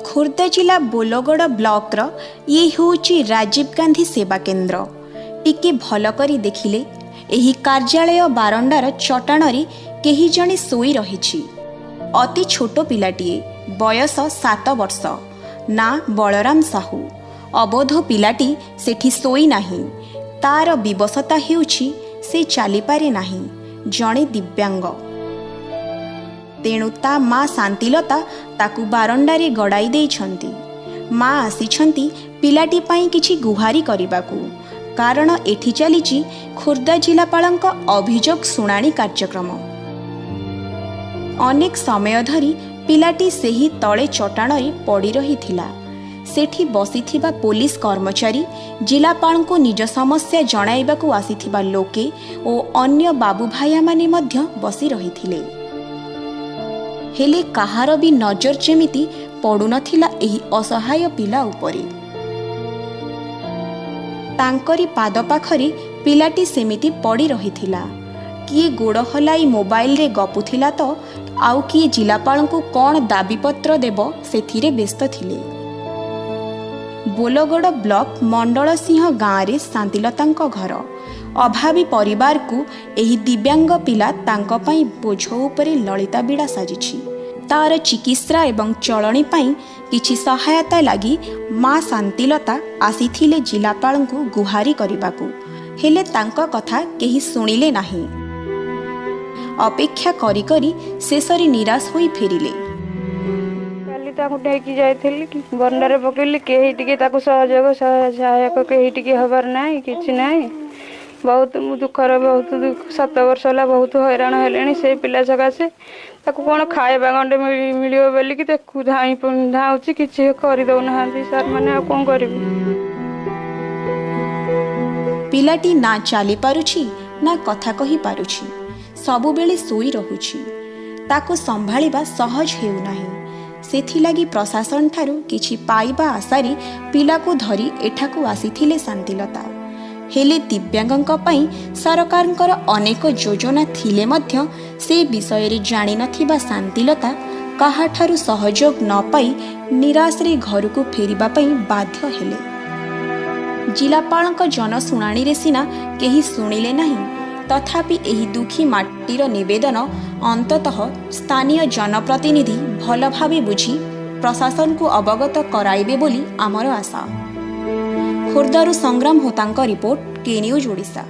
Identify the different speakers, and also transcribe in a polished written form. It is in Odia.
Speaker 1: ଖୋର୍ଦ୍ଧା ଜିଲ୍ଲା ବୋଲଗଡ଼ ବ୍ଲକର ଇଏ ହେଉଛି ରାଜୀବ ଗାନ୍ଧୀ ସେବା କେନ୍ଦ୍ର। ଟିକେ ଭଲ କରି ଦେଖିଲେ ଏହି କାର୍ଯ୍ୟାଳୟ ବାରଣ୍ଡାର ଚଟାଣରେ କେହି ଜଣେ ଶୋଇ ରହିଛି। ଅତି ଛୋଟ ପିଲାଟିଏ, ବୟସ 7 ବର୍ଷ, ନାଁ ବଳରାମ ସାହୁ। ଅବୋଧ ପିଲାଟି ସେଠି ଶୋଇନାହିଁ, ତାର ବିବଶତା ହେଉଛି ସେ ଚାଲିପାରେ ନାହିଁ, ଜଣେ ଦିବ୍ୟାଙ୍ଗ। ତେଣୁ ତା ମା ଶାନ୍ତିଲତା ତାକୁ ବାରଣ୍ଡାରେ ଗଡ଼ାଇ ଦେଇଛନ୍ତି। ମା ଆସିଛନ୍ତି ପିଲାଟି ପାଇଁ କିଛି ଗୁହାରି କରିବାକୁ, କାରଣ ଏଠି ଚାଲିଛି ଖୋର୍ଦ୍ଧା ଜିଲ୍ଲାପାଳଙ୍କ ଅଭିଯୋଗ ଶୁଣାଣି କାର୍ଯ୍ୟକ୍ରମ। ଅନେକ ସମୟ ଧରି ପିଲାଟି ସେହି ତଳେ ଚଟାଣରେ ପଡ଼ି ରହିଥିଲା। ସେଠି ବସିଥିବା ପୋଲିସ କର୍ମଚାରୀ, ଜିଲ୍ଲାପାଳଙ୍କୁ ନିଜ ସମସ୍ୟା ଜଣାଇବାକୁ ଆସିଥିବା ଲୋକେ ଓ ଅନ୍ୟ ବାବୁ ଭାୟାମାନେ ମଧ୍ୟ ବସି ରହିଥିଲେ। ହେଲେ କାହାର ବି ନଜର ଯେମିତି ପଡ଼ୁନଥିଲା ଏହି ଅସହାୟ ପିଲା ଉପରେ। ତାଙ୍କରି ପାଦ ପାଖରେ ପିଲାଟି ସେମିତି ପଡ଼ି ରହିଥିଲା। କିଏ ଗୋଡ଼ ହଲାଇ ମୋବାଇଲରେ ଗପୁଥିଲା ତ ଆଉ କିଏ ଜିଲ୍ଲାପାଳଙ୍କୁ କ'ଣ ଦାବିପତ୍ର ଦେବ ସେଥିରେ ବ୍ୟସ୍ତ ଥିଲେ। ବୋଲଗଡ଼ ବ୍ଲକ ମଣ୍ଡଳସିଂହ ଗାଁରେ ଶାନ୍ତିଲତାଙ୍କ ଘର। ଅଭାବୀ ପରିବାରକୁ ଏହି ଦିବ୍ୟାଙ୍ଗ ପିଲା ତାଙ୍କ ପାଇଁ ବୋଝ ଉପରେ ଲଳିତା ବିଡ଼ା ସାଜିଛି। ତାର ଚିକିତ୍ସା ଏବଂ ଚଳଣି ପାଇଁ କିଛି ସହାୟତା ଲାଗି ମା ଶାନ୍ତିଲତା ଆସିଥିଲେ ଜିଲ୍ଲାପାଳଙ୍କୁ ଗୁହାରି କରିବାକୁ। ହେଲେ ତାଙ୍କ କଥା କେହି ଶୁଣିଲେ ନାହିଁ। ଅପେକ୍ଷା କରି କରି ଶେଷରେ ନିରାଶ ହୋଇ ଫେରିଲେ।
Speaker 2: କାଲି ତାକୁ ନେଇକି ଯାଇଥିଲି, ବରଣ୍ଡାରେ ପକେଇଲି। କେହି ଟିକେ ତାକୁ ସହଯୋଗ ସହାୟକ କେହି ଟିକେ ହବାର ନାହିଁ, କିଛି ନାହିଁ। ବହୁତ ମୁଁ ଦୁଃଖର, ବହୁତ ଦୁଃଖ। 7 ବର୍ଷ ହେଲା ବହୁତ ହଇରାଣ ହେଲେଣି ସେଇ ପିଲା ସକାଶେ। ତାକୁ କ'ଣ ଖାଇବା ଗଣ୍ଡେ ମିଳିବ ବୋଲିକି ତାକୁ ଧାଇଁ ଧାଉଁଛି, କିଛି କରିଦଉନାହାନ୍ତି ସାର୍ ମାନେ, ଆଉ କ'ଣ କରିବୁ?
Speaker 1: ପିଲାଟି ନା ଚାଲିପାରୁଛି ନା କଥା କହିପାରୁଛି, ସବୁବେଳେ ଶୋଇ ରହୁଛି। ତାକୁ ସମ୍ଭାଳିବା ସହଜ ହେଉନାହିଁ। ସେଥିଲାଗି ପ୍ରଶାସନଠାରୁ କିଛି ପାଇବା ଆଶାରେ ପିଲାକୁ ଧରି ଏଠାକୁ ଆସିଥିଲେ ଶାନ୍ତିଲତା। ହେଲେ ଦିବ୍ୟାଙ୍ଗଙ୍କ ପାଇଁ ସରକାରଙ୍କର ଅନେକ ଯୋଜନା ଥିଲେ ମଧ୍ୟ ସେ ବିଷୟରେ ଜାଣିନଥିବା ଶାନ୍ତିଲତା କାହାଠାରୁ ସହଯୋଗ ନ ପାଇ ନିରାଶରେ ଘରକୁ ଫେରିବା ପାଇଁ ବାଧ୍ୟ ହେଲେ। ଜିଲ୍ଲାପାଳଙ୍କ ଜନଶୁଣାଣିରେ ସିନା କେହି ଶୁଣିଲେ ନାହିଁ, ତଥାପି ଏହି ଦୁଃଖୀ ମାଟିର ନିବେଦନ ଅନ୍ତତଃ ସ୍ଥାନୀୟ ଜନପ୍ରତିନିଧି ଭଲ ଭାବେ ବୁଝି ପ୍ରଶାସନକୁ ଅବଗତ କରାଇବେ ବୋଲି ଆମର ଆଶା। ଖୋର୍ଦ୍ଧାରୁ ସଂଗ୍ରାମ ହୋତାଙ୍କ ରିପୋର୍ଟ, କେ ନ୍ୟୁଜ୍ ଓଡ଼ିଶା।